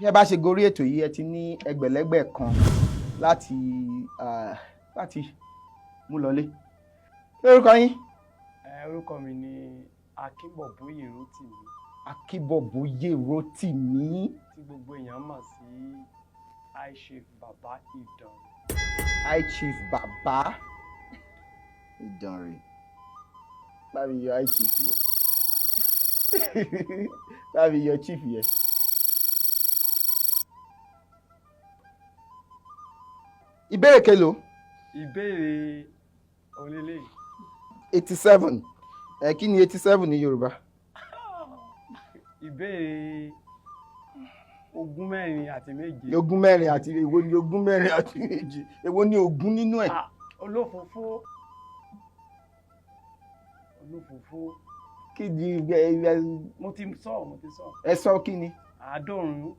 Bí ẹ bá ṣe gorí ètò yìí, ẹ ti ní ẹgbẹ̀lẹ́gbẹ̀ kan láti mú lọlé. Kí lórúkọ yín? Orúkọ mi ni Akínbọ̀bóyè Rótìmí. Akínbọ̀bóyè Rótìmí. Tí gbogbo èèyàn mọ̀ sí High Chief Bàbá Ìdànrè. High Chief Bàbá Ìdànrè. Bá mi yọ High Chief yẹ, bá mi yọ Chief yẹ. Ìbéèrè kelòó? Ìbéèrè onílé. 87. Ẹ kí ni 87 ní Yorùbá? Ìbéèrè 27. 24 àti èwo ni 27? Èwo ni ogún nínú ẹ̀? Ah, olófòófó, olófòófó. Kí ni ẹ? Mo ti sọ, mo ti sọ. Ẹ sọ kí ni? 90.